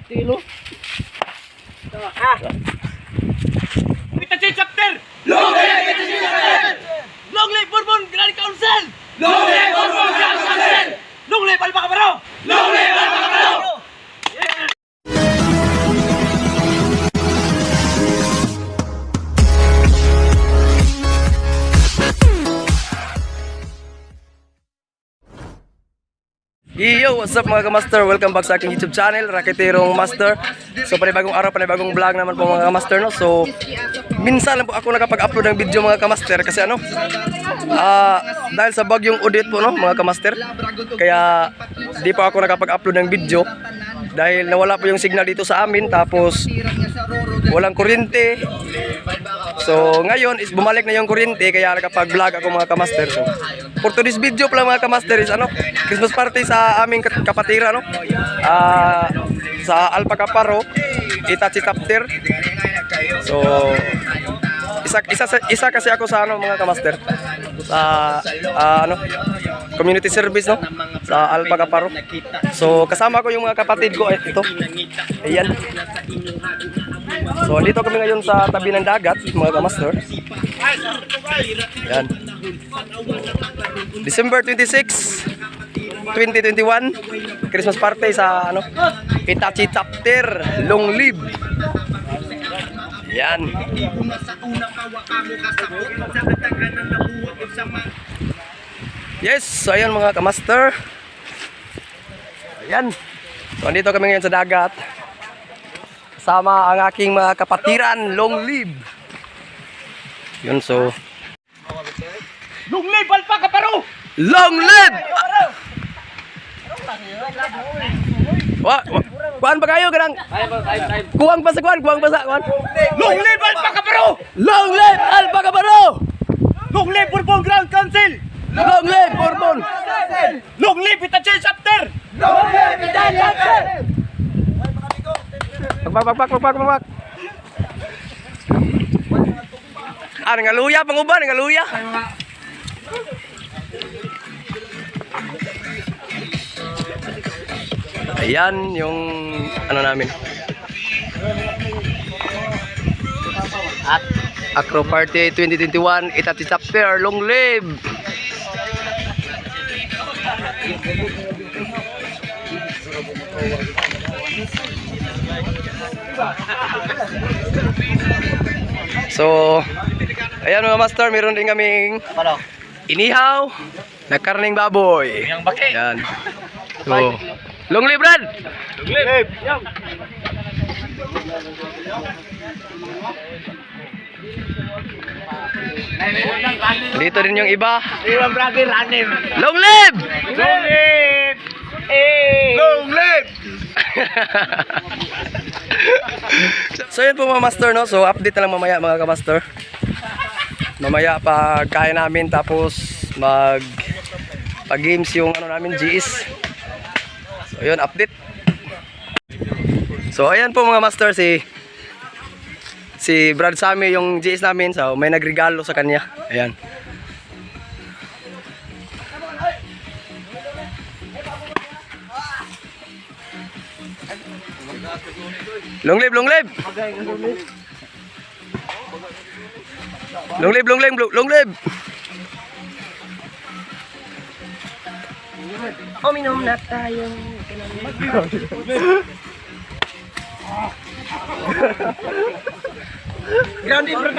Tilo. Itachi Chapter! Long live Itachi Chapter! Long live Bourbon Grand Council! Long live Bourbon Grand Council! Long live Alba Cabarro! Long live Alba Cabarro! Yo, what's up, mga kamaster? Welcome back sa aking YouTube channel, Raketerong Master. So panibagong araw, panibagong vlog naman po, mga kamaster, no? So minsan lang po ako nakapag-upload ng video, mga kamaster, kasi ano, dahil sa bagyong Odette po, no, mga kamaster. Kaya di po ako nakapag-upload ng video dahil nawala po yung signal dito sa amin, tapos walang kuryente. So ngayon is bumalik na yung kuryente, kaya nakapag-vlog ako, mga kamaster. So for today's video pala, mga kamaster, is ano, Christmas party sa aming kapatira, no? Sa Alpa Caparo, Itachi Chapter. So isa isa isa kasi ako sa ano, mga kamaster, sa ano, community service, no, sa Alpa Caparo. So kasama ko yung mga kapatid ko, ay, ito. Ayan. So dito kami ngayon sa tabi ng dagat, mga kamaster. Ayan. December 26, 2021, Christmas party sa ano, Itachi Chapter, Long Live. Yan. Yes, so ayan, mga kamaster. Ayan. So andito kami ngayon sa dagat. Kasama ang aking mga kapatiran, long live. Yun, so Long live Alba Cabarro! Long live! Wa, wa, kuan pa kayo kanang. Kuwang pa sa kuan, kuwang pa sa kuan. Long live Alba Cabarro! Long live Alba Cabaro! Long live Bourbon Grand Council! Long live Bourbon! Long live Itachi Chapter! Pakpak pakpak pakpak pakpak. Ah, nangaluya panguban, nangaluya. Ayan yung ano namin. At Acro Party 2021, Itati Chapter, long live! So, ayan, mga master, meron din kaming inihaw na karning baboy. Ayan. So, long live, Brad! Long live! Dito din yung iba. Iwan Bragi running! Long live! Long live! Long live! So yun po, mga master, no. So update na lang mamaya, mga kamaster. Mamaya pag kaya namin, tapos mag pag games yung ano namin, GS. So yun, update. So ayan po, mga master, si si Brad Sami yung GS namin, so may nagregalo sa kanya. Ayan. Long live, long live. Long live, long live, long live. Uminom na tayo. Grande bro!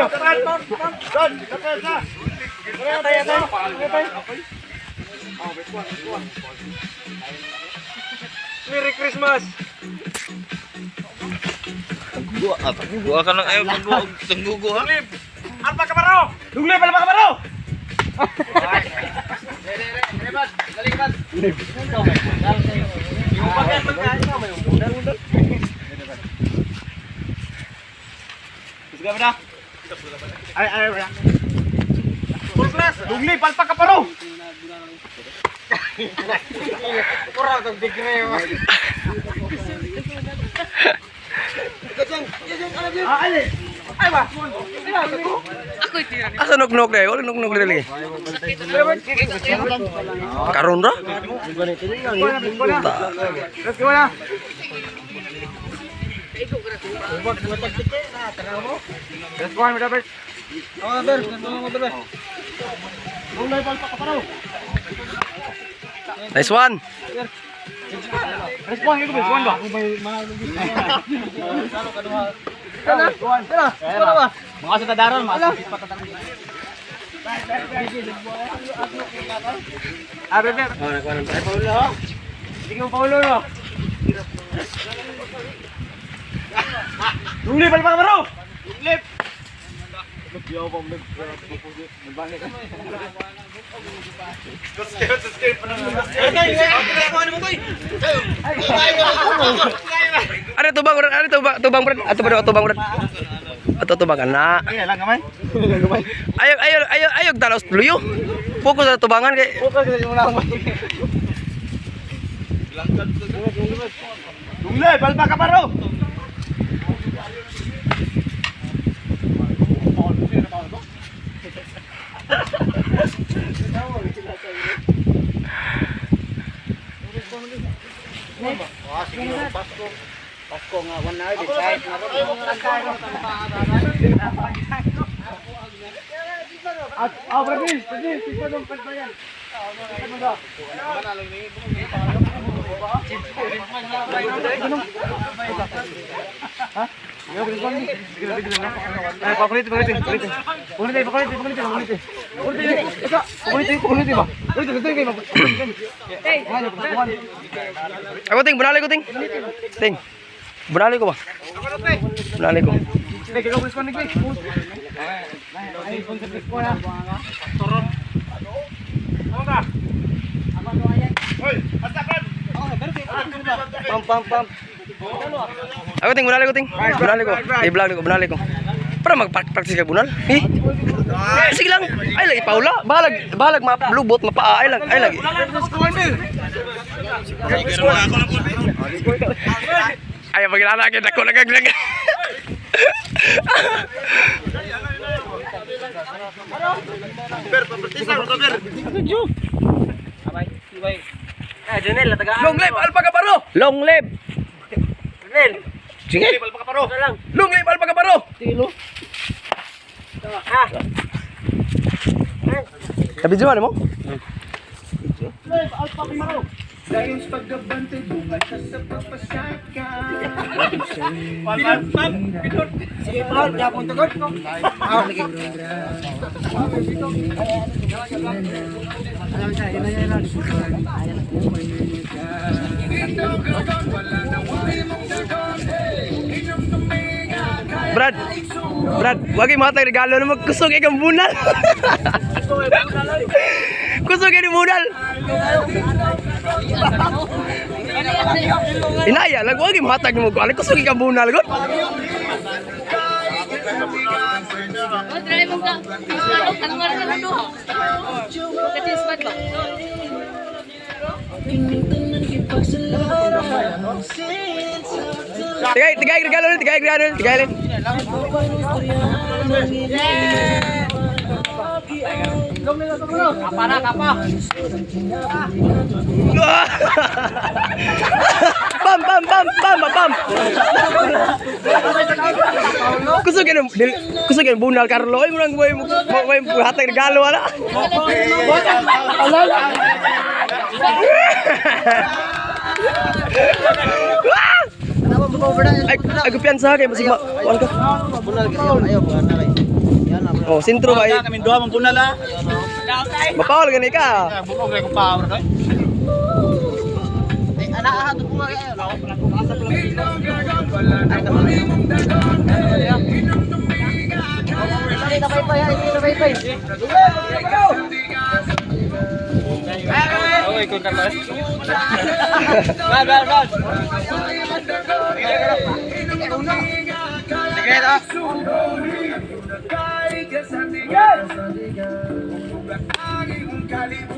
Merry Christmas! Buwa ka lang ayaw pagbuo tanggugo ha. Alba Cabarro! Long live Alba Cabarro! Full class! Long live Alba Cabarro! Asa nuknuk na? Wala nuknuk na lagi. Karon ra? Let's go na! Nice one. Ano tubang, brad? Ano tubang, tubang, brad? Ato ba tubang, brad? Ato tubang ana. Ayog, ayog, ayog, ayog talos luyo. Focus sa tubangan kay. Lunglay, palpa ka paro. Ako ting, bunali ko ting. Ting. Bunali ko ba? Bunali ko. Pam pam pam. Ako ting, bunali ko ting. Bunali ko. I-vlog ko, bunali ko. Para mag-practice ka bunal. Eh? Sige lang. Ay lagi paula. Balag, balag malubot mapaa ay lang, ay lagi. Ay pagilala kita ko nagaglag. Long live Alpha Caparo! Long live! Sige. Long live Alpha Caparo! Nabidyohan mo? Brad, Brad, wag yung mga regalo na magkusog ikang bunal. Kusog ni bunal. Inaya, lag wag yung hatag mo ko. Kusog ikang bunal god. Oh, try mo ka. Ano nga rin ano? Kasi smart ba? Tigay, tigay regalo ni, tigay regalo ni, tigay ni. Kapa na, kapa. Bam bam bam bam bam bam. Kusog yan, kusog yan bunal Carlo. Ay mo nang way way hatag regalo ala. Ay, ay kumpiyansa kay basig ma kuan ka. Oh, sentro ba? Kami duha man bunal ah. Mapawal gani ka. Bukog ra ko power doy.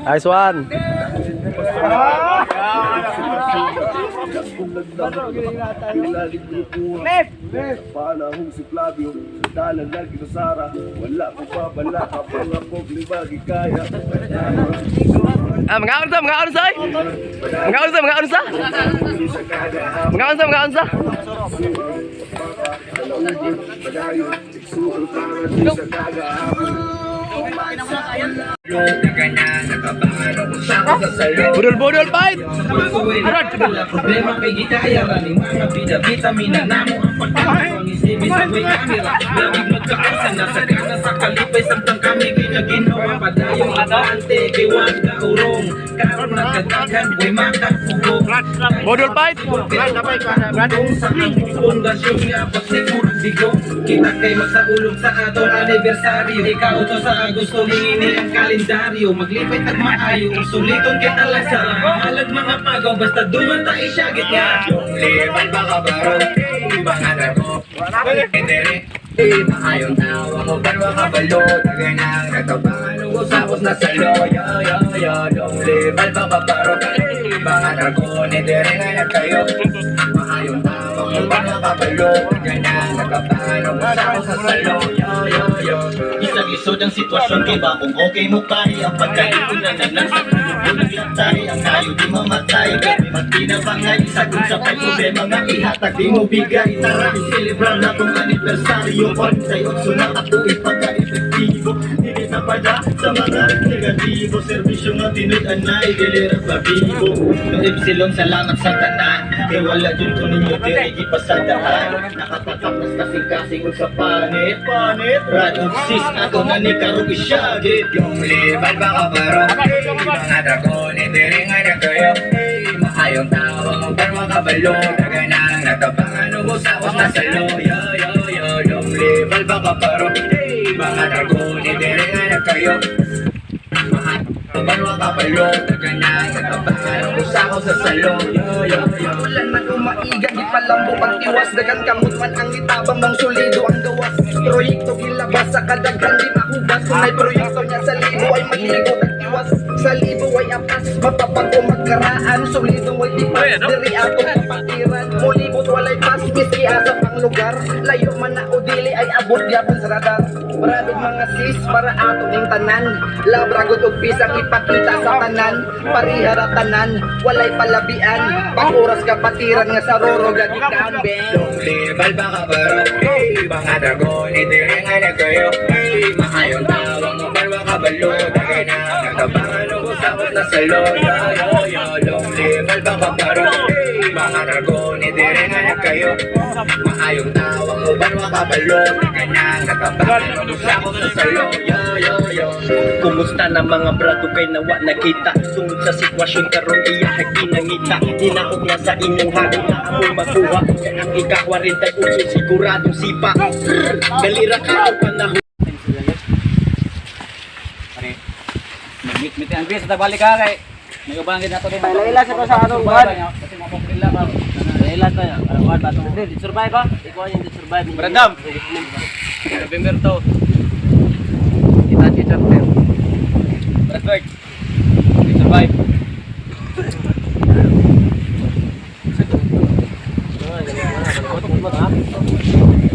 Nice one. Panahong si Flavio, sa dalan lagi sa Sara, wala ko pa bala kapag ang problema gikaya. Ah, mga unsa, mga unsa ay. Mga unsa, mga unsa. Mga unsa, mga unsa. Papa, Kalaugon, Padayon, Igsuon para di sa kagaapon. Budol budol fight. Problema kay gitaya ni mga bida vitamina namo ang pagkain ang isipin sa may kamera labig magkaasa na sa gana sa kalipay samtang kami ginaginawa padayong abante kay wag ka urong karon nagkadaghan way makapugong. Budol fight. Kung sa among pundasyon nga pagsigurong digong kita kay magsaulog sa atong anibersaryo ikaw to sa Agosto hingini ang kalendaryo maglipay tag maayo ang suliton kita lang sa mahalag mga pagaw basta dumata isyagit nga. Liban ba ka baro? Mga drago. Endere. Maayon tawa mo pero kabalo. Taganang natabangan usapos na salo. Yo yo yo. Long liban ba ka baro? Mga drago. Endere nga na kayo. Maayon tawa mo pero kabalo. Taganang natabangan usapos na salo. Yo yo yo. Isang lisod ang sitwasyon kay ba kung okay mo pare ang pagkaipon na nalang sa tulog ang hayo di mamatay gabi magtinabangay sagot sa pay problema nga ihatag di mo bigay. Tara, celebrar na tong anibersaryo 48 na katuig pagka-epektibo hindi na pada sa mga negatibo serbisyo nga tinud-anay dili ra pabibo no epsilon. Salamat sa tanan kay wala jud ko ninyo diri gipasadaan nakatakap nas kasing-kasing ug sa panit panit rad ug sis ako na ni karong isyagit. Yung liban ba ka baro? Mga dragon, endere nga na kayo. Maayong tawa mo pero makabalo. Taganang natabangan, ubos-abos na salo. Yo, yo, yo, yung liban ba ka baro? Mga dragon, endere nga na kayo. Maayong pero makabalo. Taganang natabangan, ubos-abos na salo. Yo, yo, yo. Ulan man umaiga, di palambo ang tiwas. Dagan kamot man ang itabang, mong solido ang gawas. Proyekto gilabas sa kadaghan di mahubas. Kung may proyekto niya sa libo ay magligo ang tiwas. Sa libo ay apas, mapapag o magkaraan. Solido ay tipas, diri ako kapatiran. Mulibot walay pas, miski asa pang lugar. Layo man na o dili ay abot gyapon sa radar. Maraming mga sis para ato ning tanan. Labragot og pisang ipakita sa tanan. Parihara tanan, walay palabian. Pag oras kapatiran nga sa roro gagikan ben. Long live ba ka baro? Mga dragon, endere nga na kayo. Maayong tawa mo pero makabalo. Taganang natabangan, ubos-abos na salo. Yo, yo, yo, long live ba ka baro? Mga dragon, endere nga na kayo. Maayong tawa mo pero makabalo. Taganang natabangan, ubos-abos na salo. Yo, yo, yo. Kumusta na mga brado kay nawa nakita sungod sa sitwasyon karon iya ginangita hinaot nga sa inyong hagod na amoy makuha kay ang ika-48 siguradong sipa. Brr, dalira ka o panahon. Mag-meet ang bis, balik ka kay. May ubang gid nato din. Palaila sa ko sa atong buwan. Kasi mo pila ba. Palaila ta. Buwan ba to? Dili survive ba? Ikaw yung survive. Brandam. November to. Itachi chapter. Bradford. We survive.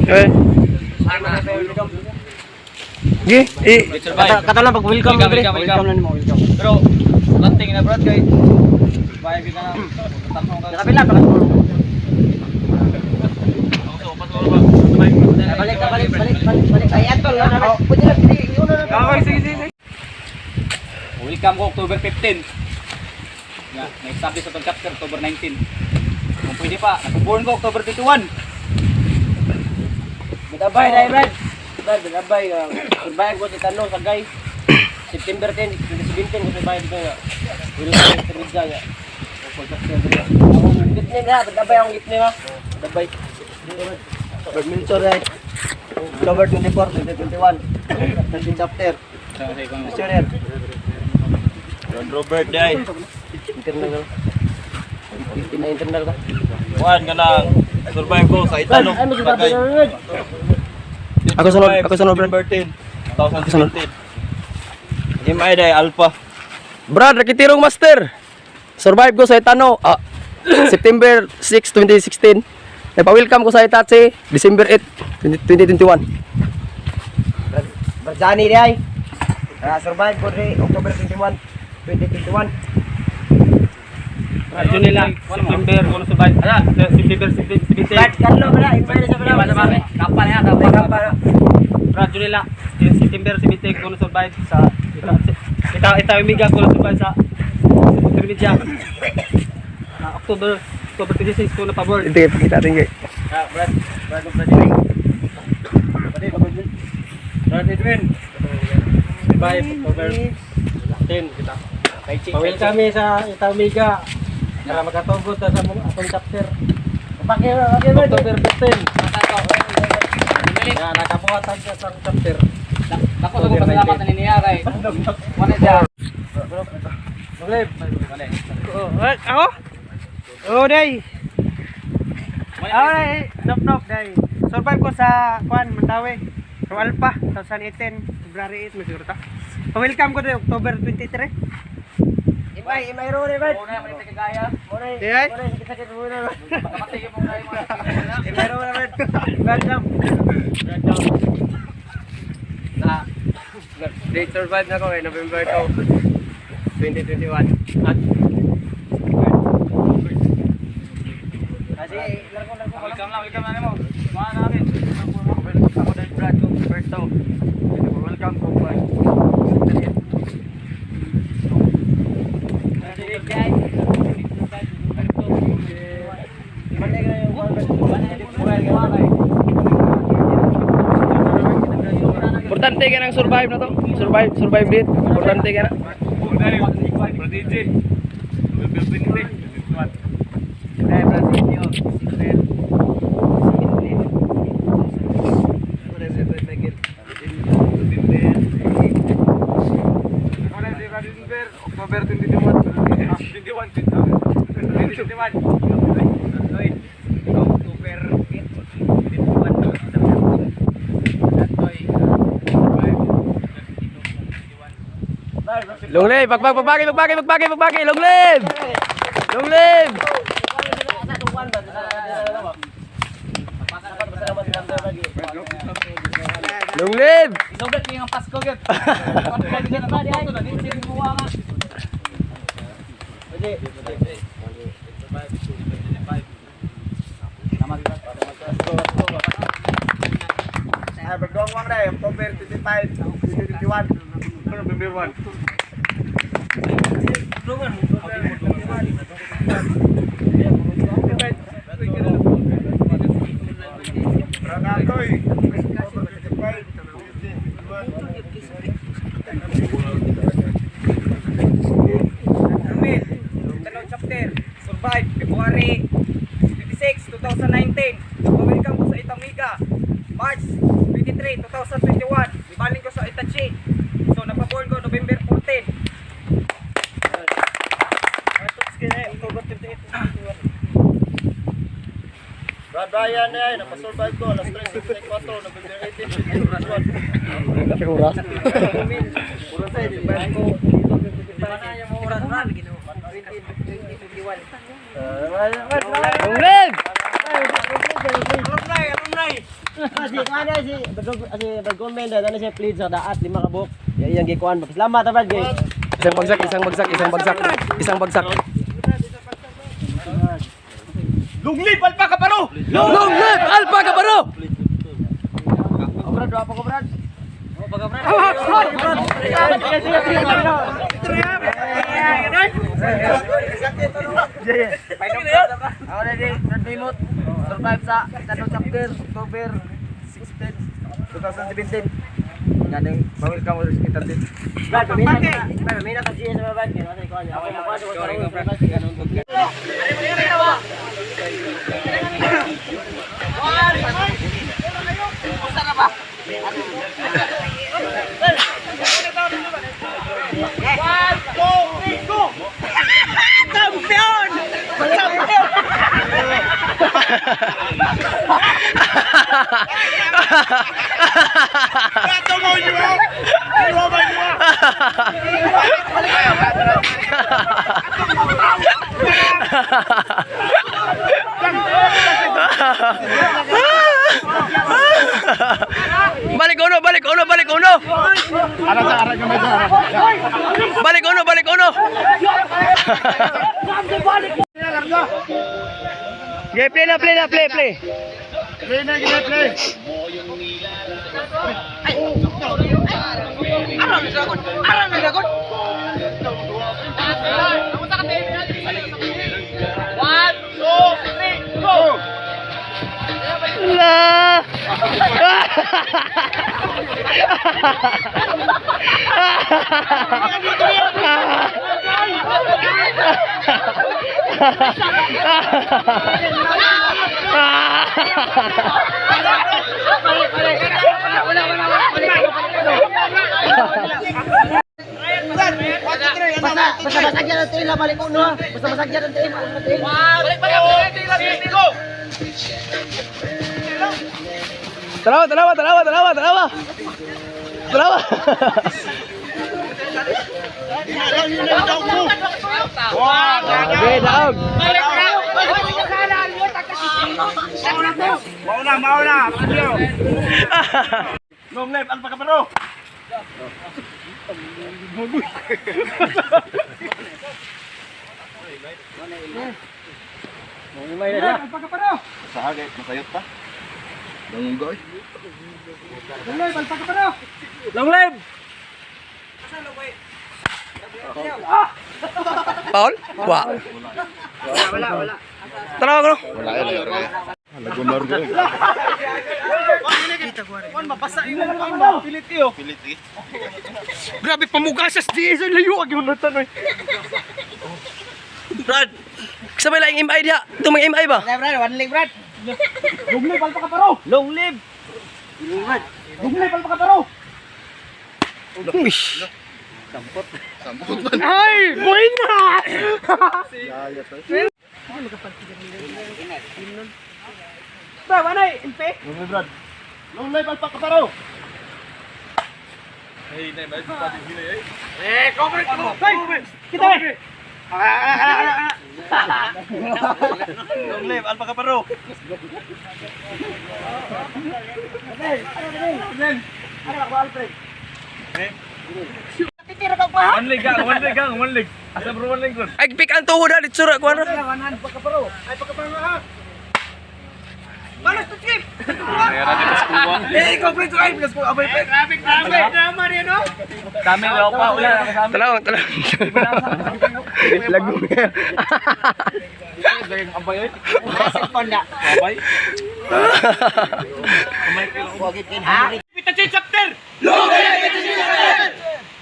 Okay. Gi, i We survive. Kato lang pag welcome Welcome, welcome, welcome. lang nimo welcome. Pero lanting na Brad kay survive ka na. Tatlong ka. Nakapila pa. Balik balik balik balik balik. Ay atol na. Pwede lang sige, yun na. Okay, sige, sige, sige. Welcome ko October 15. Yeah, na-establish atong chapter October 19. Kung pwede pa, nakuborn ko October 21. Bidabay dai Brad. Brad, bidabay. Survive ko sa tanong sa guys. September 10, 2017 ko survive ko nga. Welcome sa Rizal nga. Akong gitnim na, bidabay akong gitnim ha. Bidabay. Brad Melchor ay. October 24, 2021. 13 chapter. Sure. John Robert day. Internal. Na internal ka. Kuan ka lang. Survive ko sa Italo. Ay, mas Brad. Ako sunod, Brad. September 10, 2017. MI day Alpha. Brad, rakitirong master. Survive ko sa Itano. Ah, September 6, 2016. Nagpa-welcome ko sa Itachi, December 8, 2021. Brad Johnny di ay. Survive ko rin October 21, 2021. June nila, September, kuno survive. Ala, September 17. Brad Carlo, bra, iba na sa bra. Brad Junila, September 17 ko na survive sa ita ita ita Omega ko na survive sa Intermedia. Na October October 26 ko na pa-born. Hindi, pakita natin kay. Ah, Brad. Brad, Brad. Brad. Brad Edwin. Survive October 10 kita. Pawil kami sa Ita Omega para makatugod ta sa atong chapter. October 15. Na nakabuhat ta sa atong chapter. Dako sa kong pasalamat na niya kay. Wala siya. Ako? Oh, day. Ay, nop nop day. Survive ko sa Kwan, Mandawi. Ro Alpha, 2018, February 8, siguro ta. Pa-welcome ko day October 23. Imay, imay ro rin, Una man ito kagaya. Day ay. Makamatay yung mga mga. Imay ro rin. Welcome. Na date survive na ko kay November 2, 2021. At Welcome lang, welcome lang mo. Mga namin. Ako dahil Brad ko, first to. Welcome ko pa. Importante ka ng survive na to. Survive, survive date. Importante ka na. October 21, 21, 21. October 8, 21. Long live! Pagpag, pagpagi, pagpagi, pagpagi, pagpagi! Long live! Long live! Long live! Isugat niya ang Pasko gyud. Bagong na October 25, 2021. November 1. Ranatoy, October 25, 2021. Ramil, Tanong chapter, survive February 26, 2019. Welcome ko sa Itamiga. March 23, 2021. Ibaling ko sa Itachi. So napaborn ko November 14. Brad Brian eh, napasurvive ko, alas 3.54, November 18, 2021. Oras. Long live! Alumni, alumni. Si kuan si si Bagomend na siya plead sa daat lima ka buok. Iyang gikuan. Salamat ta Brad. Isang bagsak, isang bagsak, isang bagsak, isang bagsak. Long live Alpha Kaparo! Long live Alpha Kabaro! Survive sa Tanong chapter October 16, 2017. Ganing bawal ka mo sa kita din. Brad, pamina ka. Pamina ka siya sa Brad. Ako mo pa sa Balik uno, balik uno, balik uno. Balik uno, balik uno. Okay, play na, play na, play, play. Play na, play. La. Basta masagyan ang tila, balik ko no. Basta masagyan ang tila, balik ko. Tanawa, tanawa, tanawa, tanawa, tanawa. Tanawa. Okay, daog. Mauna, mauna. Long life, Alpha Caparo. Long live! Paul? Wa. Wala, wala. Tanawa ko. Grabe pamuga sa SDA sa layo ag yung tanoy. Brad, sabay lang MI diha. Ito mga MI ba? Brad, one leg, Brad. Long live, Alpha Caparo! Long live! Long live, Alpha Caparo! Uy. Ay! Buhay na! Ba, wanay, impe? Long live, Brad. Long life, Alpha Caparo. Kita eh! Long life, Alpha Caparo. One leg gang, one leg gang, one leg. Asa bro one leg ron. Ay pick ang tuhod ha, ditsura ko ano. Kami wala pa, wala kasama. Tanawa, tanawa. Lagong. Abay.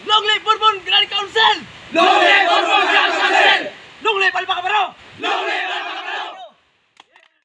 Long live Bourbon Grand Council! Long live Bourbon Grand Council! Long live Alpha Caparo! Long